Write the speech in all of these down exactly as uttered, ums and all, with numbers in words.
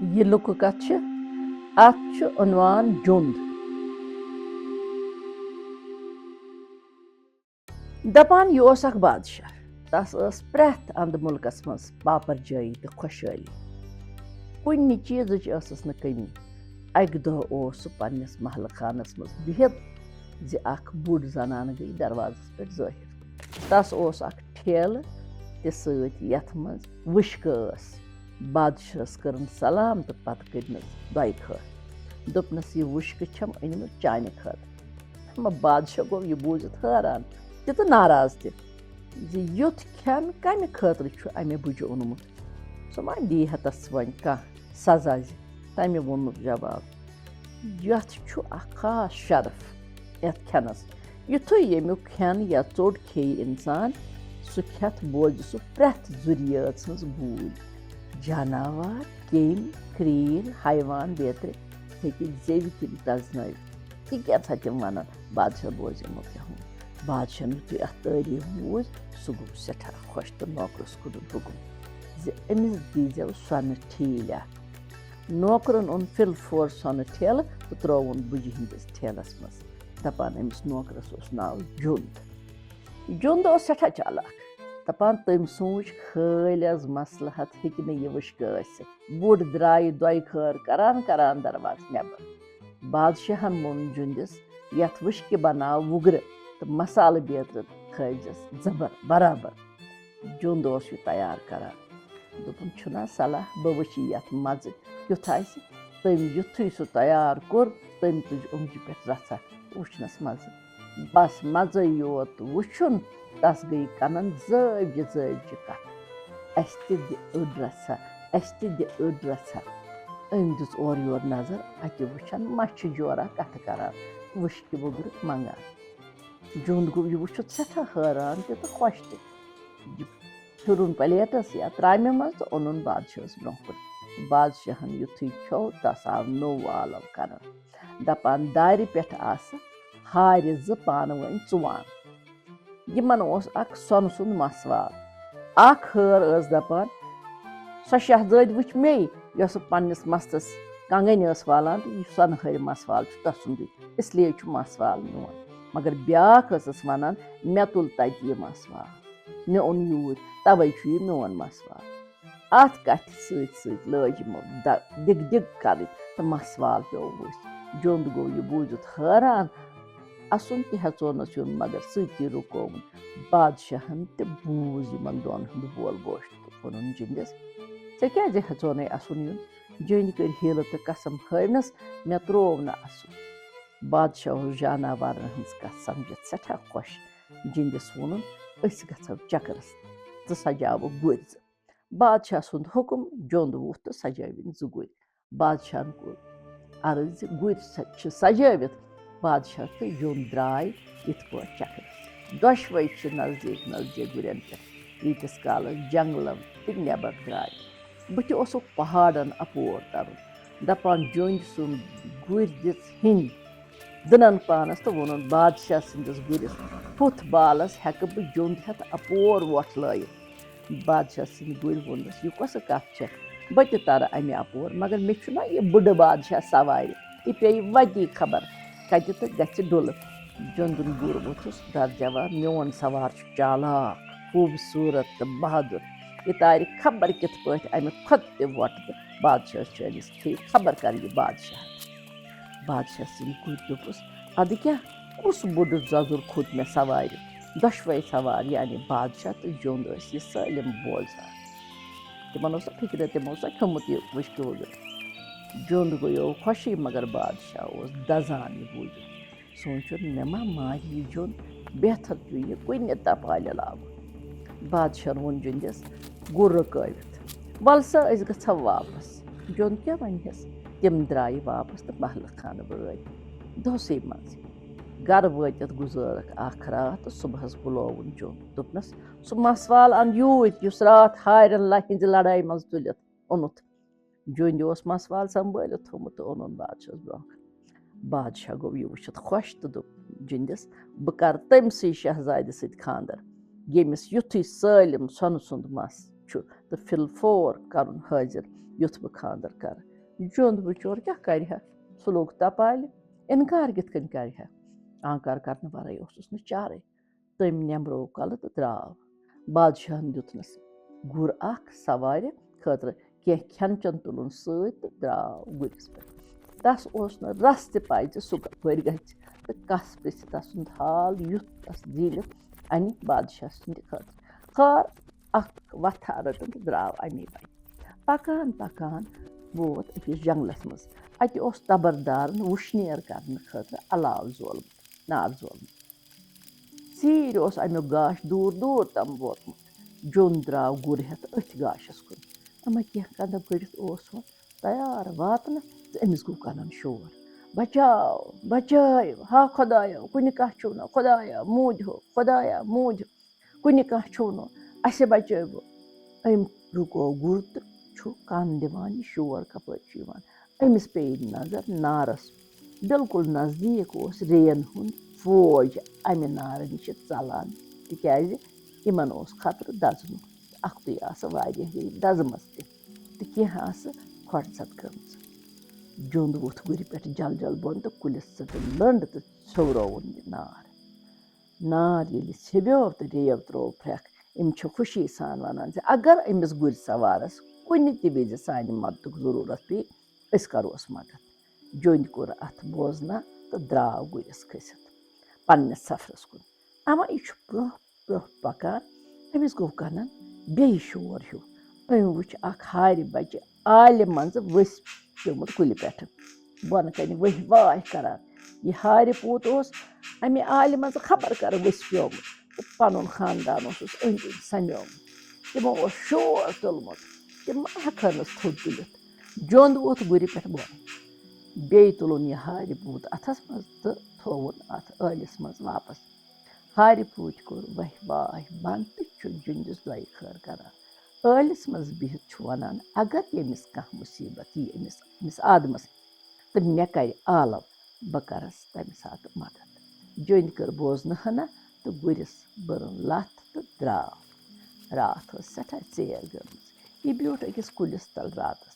یہِ لُکہٕ کتھ چھِ، اتھ چھُ عنوان جوٚنٛد۔ دپان یہِ اوس اکھ بادشاہ، تس ٲس پرٛٮ۪تھ اندٕ مُلکس منٛز باپر جٲیی تہٕ خۄشحٲلی۔ کُنہِ چیٖزٕچ ٲسٕس نہٕ کٔمی۔ اکہِ دۄہ اوس سُہ پننِس محلہٕ خانس منٛز بِہِتھ زِ اکھ بُڈ زنانہٕ گٔیہِ دروازس پٮ۪ٹھ ظٲہِر۔ تس اوس اکھ ٹھیلہٕ تہِ سۭتۍ، یتھ منٛز وُشکہٕ ٲس۔ بادشاہس کٔرٕن سلام تہٕ پتہٕ کٔرنس دۄیہِ خٲر۔ دوٚپنس، "یہِ وُشکہٕ چھم أنمٕژ چانہِ خٲطرٕ۔" اما بادشاہ گوٚو یہِ بوٗزِتھ حٲران تہِ تہٕ ناراض تہِ زِ یُتھ کھٮ۪ن کمہِ خٲطرٕ چھُ امہِ بُجہِ اوٚنمُت؟ سُہ ما دی ہتس وۄنۍ کانٛہہ سزا زِ تمہِ ووٚنُکھ جواب، یتھ چھُ اکھ خاص شرف یتھ کھٮ۪نس۔ یُتھُے ییٚمیُک کھٮ۪ن یا ژوٚٹ کھیٚیہِ انسان، سُہ کھٮ۪تھ بوزِ سُہ پرٛٮ۪تھ ذُریٲژ ہٕنٛز بوٗلۍ۔ جاناوار، کیٚمۍ، کرٛیٖلۍ، حیوان بیترِ ہیٚکہِ زیوِ کِنۍ پرٛزنٲوِتھ۔ تہِ کینٛژھا تِم ونن، بادشاہ بوزِ یِمو کیٛاہ ووٚن۔ بادشاہن یُتھُے اتھ تعریٖف بوٗز، سُہ گوٚو سٮ۪ٹھاہ خۄش تہٕ نوکرس کوٚرُن حُکُم زِ أمِس دیٖزٮ۪و سۄنہٕ ٹھیٖلۍ اکھ۔ نوکرن اوٚن فِل فور سۄنہٕ ٹھیلہٕ تہٕ ترٛووُن بُجہِ ہٕنٛدِس ٹھیلس منٛز۔ دپان أمِس نوکرس اوس ناو جوٚنٛد۔ جوٚنٛد اوس سٮ۪ٹھاہ چالاک۔ دپان تٔمۍ سوٗنٛچ، خٲلۍ از مسلحت ہیٚکہِ نہٕ یہِ وٕشکہٕ ٲسِتھ۔ بُڈ درٛایہِ دۄیہِ خٲر کران کران دروازٕ نٮ۪بر۔ بادشاہن ووٚن جوٚنٛدِس، یتھ وٕشکہِ بناو وُگرٕ تہٕ مسالہٕ بیترِ تھٲوزٮ۪س زبر برابر۔ جوٚنٛد اوس یہِ تیار کران۔ دوٚپُن، چھُنا صلاح، بہٕ وٕچھِ یتھ مزٕ کیُتھ آسہِ۔ تٔمۍ یُتھُے سُہ تیار کوٚر، تٔمۍ تُج اوٚنٛگجہِ پٮ۪ٹھ رژھا وٕچھنس مزٕ۔ بس مزے یوت وٕچھُن، تس گٔیہِ کنن زٲوجہِ زٲوجہِ کتھ، "اسہِ تہِ دِ أڈ رژھا، اسہِ تہِ دِ أڈ رژھا۔" أمۍ دِژ اورٕ یور نظر، اتہِ وٕچھن ما چھِ جورا کتھٕ کران، وٕشکہِ وُگرٕ منگان۔ جوٚنٛد گوٚو یہِ وٕچھِتھ سٮ۪ٹھاہ حٲران تہِ تہٕ خۄش تہِ۔ یہِ پھِرُن پلیٹس یا ترامہِ منٛز تہٕ اوٚنُن بادشاہس برونٛہہ کُن۔ بادشاہن یُتھُے کھیوٚو، تس آو نوٚو آلو کران۔ دپان، دارِ پٮ۪ٹھ آسہٕ ہارِ زٕ پانہٕ ؤنۍ ژُوان۔ یِمن اوس اکھ سۄنہٕ سُنٛد مس وال۔ اکھ ہٲر ٲس دپان، سۄ شہزٲدۍ وٕچھ مے، یۄسہٕ پننِس مستس کنگنۍ ٲس والان، تہٕ یہِ سۄنہٕ ہٲرِ مس وال چھُ تسُنٛدُے، اس لیے چھُ مس وال میون۔ مگر بیاکھ ٲسٕس ونان، مےٚ تُل تتہِ یہِ مس وال، مےٚ اوٚن یوٗرۍ، توے چھُ یہِ میون مس وال۔ اتھ کتھِ سۭتۍ سۭتۍ لٲج یِمو د-، دِگ دِگ کرٕنۍ تہٕ مس وال پیوٚو ؤسۍ۔ جوٚنٛد گوٚو یہِ بوٗزِتھ حٲران۔ اسُن تہِ ہیژونس یُن، مگر سۭتی رُکووُن۔ بادشاہن تہِ بوٗز یِمن دۄن ہُنٛد بول گوش تہٕ ووٚنُن جوٚنٛدِس، "ژےٚ کیازِ ہیژونَے اسُن یُن؟" جوٚنٛدۍ کٔرۍ حیلہٕ تہٕ قسم ہٲونس، "مےٚ ترٛوو نہٕ اسُن۔" بادشاہ اوس جاناوارن ہٕنٛز کتھ سمجھِتھ سٮ۪ٹھاہ خۄش۔ جوٚنٛدِس ووٚنُن، "أسۍ گژھو چکرس، ژٕ سجاوکھ گُرۍ زٕ۔" بادشاہ سُنٛد حُکُم، جوٚنٛد ووٚتھ تہٕ سجٲوِن زٕ گُرۍ۔ بادشاہن کوٚر عرض زِ گُرۍ س-، چھِ سجٲوِتھ۔ بادشاہ تہٕ جوٚنٛد درٛاے یِتھ پٲٹھۍ چکرس۔ دۄشوے چھِ نزدیٖک نزدیٖک گُرٮ۪ن پٮ۪ٹھ ییٖتِس کالس جنگلن تہٕ نٮ۪بر درٛاے۔ بٕتھِ اوسُکھ پہاڑن اپور ترُن۔ دپان، جوٚنٛدۍ سُنٛد گُرۍ دِژ ہیٚنٛدۍ دٕنن پانس تہٕ ووٚنُن بادشاہ سٕنٛدِس گُرِس، "ہُتھ بالس ہٮ۪کہٕ بہٕ جوٚنٛد ہٮ۪تھ اپور وۄٹھ لٲیِتھ؟" بادشاہ سٕنٛدۍ گُرۍ ووٚنُس، "یہِ کۄسہٕ کتھ چھےٚ؟ بہٕ تہِ ترٕ امہِ اپور، مگر مےٚ چھُنا یہِ بٕڈٕ بادشاہ سوارِ، یہِ پیٚیہِ وتی خبر کتہِ تہٕ گژھِ ڈُلہٕ۔" جوٚنٛدُن گُر ووٚتھُس درجوار، "میون سوار چھُ چالاک، خوٗبصوٗرت تہٕ بہادُر۔ یہِ تارِ خبر کِتھ پٲٹھۍ امہِ کھۄتہٕ تہِ وۄٹہٕ تہٕ بادشاہس چٲنِس کھیٚیہِ خبر کر یہِ بادشاہ۔" بادشاہ سٕنٛدۍ گُرۍ دوٚپُس، "ادٕ کیٛاہ، کُس بوٚڑ زۄزُر کھوٚت مےٚ سوارِ؟" دۄشوے سوار یعنی بادشاہ تہٕ جوٚنٛد ٲسۍ یہِ سٲلِم بوزان۔ تِمن اوس نہٕ فِکرِ، تِمو اوس نہ کھیوٚمُت یہِ وٕشکہٕ وُگرٕ۔ جوٚنٛد گوٚیو خۄشٕے، مگر بادشاہ اوس دزان یہِ بوٗزِتھ۔ سونٛچُن، "مےٚ ما مارِ یہِ جوٚنٛد، بہتر چھُ یہِ کُنہِ تپالہِ لاگُن۔" بادشاہن ووٚن جوٚنٛدِس، "گُر رُکٲوِتھ، ول سا أسۍ گژھو واپس۔" جوٚنٛد کیٛاہ ونہس؟ تِم درٛایہِ واپس تہٕ محلہٕ خانہٕ وٲتۍ دۄہسٕے منٛز۔ گرٕ وٲتِتھ گُزٲرکھ اکھ راتھ تہٕ صُبحس بُلووُن جوٚنٛد۔ دوٚپنس، "سُہ مسوال ان یوٗرۍ، یُس راتھ ہارٮ۪ن لہ-، ہٕنٛزِ لڑایہِ منٛز تُلِتھ اوٚنُتھ۔" جوٚنٛدِ اوس مسوال سنبھٲلِتھ تھوٚومُت تہٕ اوٚنُن بادشاہس برونٛہہ کنہِ۔ بادشاہ گوٚو یہِ وٕچھِتھ خۄش تہٕ دوٚپ جوٚنٛدِس، "بہٕ کرٕ تٔمۍ سٕے شہزادِ سۭتۍ خانٛدر، ییٚمِس یُتھُے سٲلِم سۄنہٕ سُنٛد مس چھُ تہٕ فِل فور کَرُن حٲضِر، یُتھ بہٕ خانٛدر کَرٕ۔ جیوٚنٛد بِچور کیٛاہ کَرِ ہا؟ سُہ لوٚگ تپالہِ۔ اِنکار کِتھ کٔنۍ کَرِ ہا؟ آنکار کَرنہٕ وَرٲے اوسُس نہٕ چارَے۔ تٔمۍ نٮ۪مبروو کَلہٕ تہٕ درٛاو۔ بادشاہَن دیُتنَس گُر اَکھ سوارِ خٲطرٕ کینٛہہ کھٮ۪ن چٮ۪ن تُلُن سۭتۍ تہٕ درٛاو گُرِس پٮ۪ٹھ۔ تَس اوس نہٕ رَس تہِ پَے زِ سُہ کَپٲرۍ گژھِ تہٕ کَس پرٛژھِ تَسُنٛد حال، یُتھ تَس زیٖنِتھ اَنہِ بادشاہ سٕنٛدِ خٲطرٕ۔ خٲر، اَکھ وَتھا رٔٹٕن تہٕ درٛاو اَمی پَتہٕ۔ پَکان پَکان ووت أکِس جنٛگلَس منٛز۔ اَتہِ اوس تَبَردارَن وُشنیر کَرنہٕ خٲطرٕ علاو زولمُت، نار زولمُت۔ ژیٖرۍ اوس اَمیُک گاش دوٗر دوٗر تام ووتمُت۔ جیوٚن درٛاو گُر ہٮ۪تھ أتھۍ گاشَس کُن۔ اَما کینٛہہ قدم کٔڑِتھ اوس وۄنۍ تیار واتنَس تہٕ أمِس گوٚو کَنَن شور، "بچاو، بچٲیِو، ہا خۄدایا، کُنہِ کانٛہہ چھُو نہ، خۄدایا، موٗدۍ ہو، خۄدایا، موٗدۍ ہو، کُنہِ کانٛہہ چھُو نہٕ، اَسہِ بچٲیِو۔" أمۍ رُکو گُر تہٕ چھُ کَن دِوان، یہِ شور کَپٲرۍ چھُ یِوان۔ أمِس پیٚیہِ نظر نارَس۔ بِلکُل نزدیٖک اوس رین ہُنٛد فوج اَمہِ نارٕ نِش ژَلان، تِکیٛازِ یِمَن اوس خطرٕ دَزنُک۔ اَکھتُے آسہٕ واریاہ وِرِ دَزمَژٕ تہِ تہٕ کینٛہہ آسہٕ کھۄڈ ژھٮ۪تھ گٔمژٕ۔ جیوٚنٛد ووٚتھ گُرِ پٮ۪ٹھ جل جل بۄن تہٕ کُلِس ژٔٹٕن لٔنٛڈ تہٕ ژھیورووُن یہِ نار۔ نار ییٚلہِ ژھیٚبیو تہٕ ریو ترٛوو پھرٛکھ، أمۍ چھِ خوشی سان وَنان زِ اگر أمِس گُرۍ سوارَس کُنہِ تہِ وِزِ سانہِ مدتُک ضروٗرت پیٚیہِ، أسۍ کَروس مدد۔ جیوٚنٛدۍ کوٚر اَتھ بوزنہ تہٕ درٛاو گُرِس کھٔسِتھ پنٛنِس سفرَس کُن۔ اَما یہِ چھُ برٛونٛہہ برٛونٛہہ پَکان، أمِس گوٚو کَنَن بیٚیہِ شور ہیوٗ۔ أمۍ وُچھ اَکھ ہارِ بَچہِ آلہِ منٛزٕ ؤسۍ پیوٚمُت کُلہِ پٮ۪ٹھٕ، بۄنہٕ کَنہِ ؤہۍ واے کَران۔ یہِ ہارِ پوٗت اوس اَمہِ آلہِ منٛزٕ خبر کَر ؤسۍ پیوٚمُت تہٕ پَنُن خاندان اوسُس أنٛدۍ أنٛدۍ سَمیومُت۔ تِمو اوس شور تُلمُت، تِم ما ہٮ۪کہٕ ہنَس تھوٚد تُلِتھ۔ جیوٚنٛد ووٚتھ گُرِ پٮ۪ٹھ بۄن۔ بیٚیہِ تُلُن یہِ ہارِ پوٗت اَتھَس منٛز تہٕ تھووُن اَتھ ٲلِس منٛز واپَس۔ ہارِ پوٗتۍ کوٚر وَہہِ واہہِ بنٛد تہٕ چھُ جیوٚنٛدِس دۄیہِ خٲر کَران۔ ٲلِس منٛز بِہِتھ چھُ وَنان، اگر ییٚمِس کانٛہہ مُصیٖبت یی أمِس، أمِس آدمَس، تہٕ مےٚ کَرِ آلَو، بہٕ کَرَس تَمہِ ساتہٕ مَدَد۔ جیوٚنٛدۍ کٔر بوزنہٕ ہنا تہٕ گُرِس بٔرٕن لَتھ تہٕ درٛاو۔ راتھ ٲس سٮ۪ٹھاہ ژیر گٔمٕژ۔ یہِ بیوٗٹھ أکِس کُلِس تَل راتَس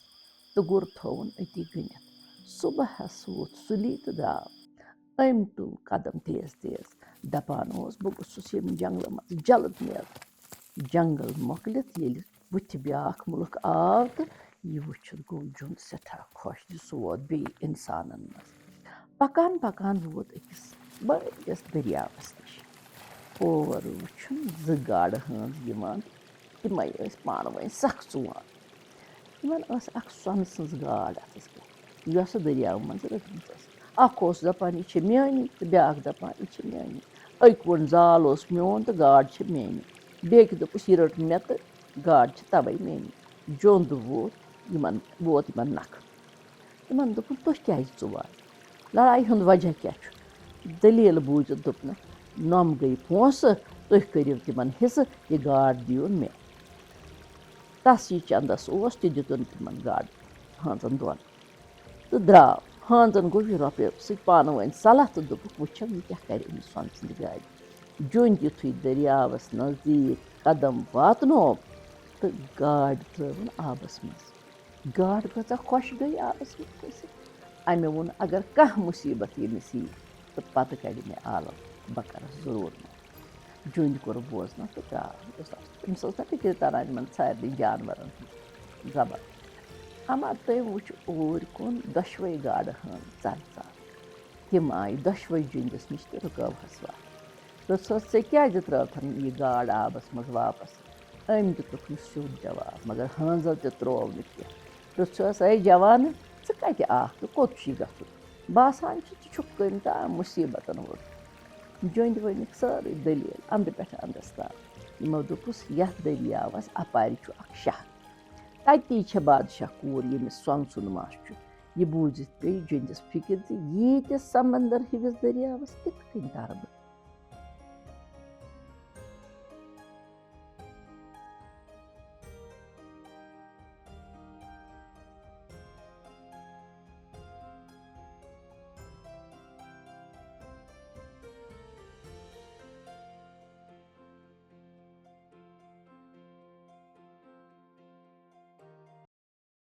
تہٕ گُر تھووُن أتی گٔنِتھ۔ صُبحَس ووٚتھ سُلی تہٕ درٛاو۔ أمۍ تُل قدم تیز تیز، دَپان اوس، "بہٕ گوٚژھُس ییٚمہِ جنٛگلہٕ منٛز جلد نیرُن۔" جنٛگل مۄکلِتھ ییٚلہِ بُتھِ بیٛاکھ مُلک آو تہٕ یہِ وٕچھِتھ گوٚو جیوٚنٛد سٮ۪ٹھاہ خۄش زِ سُہ ووت بیٚیہِ اِنسانَن منٛز۔ پَکان پَکان ووت أکِس بٔڑِس دٔریاوَس نِش۔ اور وٕچھُن زٕ گاڈٕ ہٲنز یِوان، تِمَے ٲسۍ پانہٕ ؤنۍ سَکھ ژُوان۔ یِمَن ٲس اَکھ سۄنہٕ سٕنٛز گاڈ اَتھَس کٮ۪تھ، یۄسہٕ دٔریاوٕ منٛز رٔٹمٕژ ٲس۔ اَکھ اوس دَپان، "یہِ چھِ میٛٲنی"، تہٕ بیٛاکھ دَپان، "یہِ چھِ میٛٲنی"۔ أکۍ ووٚن، "زال اوس میون تہٕ گاڈ چھِ میٛٲنی"، بیٚکۍ دوٚپُس، "یہِ رٔٹ مےٚ تہٕ گاڈ چھِ تَوَے میٛٲنی"۔ جیوٚنٛد ووت یِمَن، ووت یِمَن نَکھٕ۔ تِمَن دوٚپُن، "تُہۍ کیٛازِ ژُوان؟ لڑایہِ ہُنٛد وجہ کیٛاہ چھُ؟" دٔلیٖل بوٗزِتھ دوٚپنَکھ، "نۄم گٔے پونٛسہٕ، تُہۍ کٔرِو تِمَن حِصہٕ، یہِ گاڈ دِیِو مےٚ۔" تَس یہِ چندَس اوس، تہِ دیُتُن تِمَن گاڈٕ ہٲنزَن دۄن تہٕ درٛاو۔ ہٲنزَن گوٚو یہِ رۄپیو سۭتۍ پانہٕ ؤنۍ صلاح تہٕ دوٚپُکھ، "وٕچھو، یہِ کیٛاہ کَرِ أمِس سۄنہٕ سٕنٛدِ گاڈِ؟" جوٚنٛدۍ یُتھُے دٔریاوَس نزدیٖک قدم واتنوو تہٕ گاڈ ترٛٲوٕن آبَس منٛز۔ گاڈ کۭژاہ خۄش گٔے آبَس منٛز کھٔسِتھ۔ اَمہِ ووٚن، "اگر کانٛہہ مُصیٖبت ییٚمِس یی تہٕ پَتہٕ کَڑِ مےٚ آلَو، بہٕ کَرَس ضروٗر مَدد۔" جوٚنٛدۍ کوٚر بوزنَس تہٕ درٛاو۔ أمِس ٲس نہ فِکرِ تَران یِمَن سارنٕے جانوَرَن ہٕنٛز زَبان۔ اَما تٔمۍ وُچھ اوٗرۍ کُن دۄشوَے گاڈٕ ہٲنز ژَلژَل۔ تِم آیہِ دۄشوَے جوٚنٛدِس نِش تہٕ رُکٲوہَس وَتھ۔ پرٛژھہَس، "ژےٚ کیٛازِ ترٛٲوتھَن یہِ گاڈ آبَس منٛز واپَس؟" أمۍ دیُتُکھ نہٕ سیوٚد جواب، مگر ہٲنزَو تہِ ترٛوو نہٕ کینٛہہ۔ پرٛژھہَس، "اے جوانہٕ، ژٕ کَتہِ آکھ تہٕ کوٚت چھُے گژھُن؟ باسان چھُ، ژٕ چھُکھ کُنہِ تام مُصیٖبتَن ووٚتھمُت۔" جوٚنٛدۍ ؤنِکھ سٲرٕے دٔلیٖل اَنٛدٕ پٮ۪ٹھٕ اَنٛدَس تام۔ یِمو دوٚپُس، "یَتھ دٔریاوَس اَپارِ چھُ اَکھ شہر۔ تَتی چھےٚ بادشاہ کوٗر، ییٚمِس سۄنہٕ سُنٛد مَس چھُ۔" یہِ بوٗزِتھ پیٚیہِ جوٚنٛدِس فِکِر زِ ییٖتِس سمندر ہِوِس دٔریاوَس کِتھ کٔنۍ تَرٕ بہٕ؟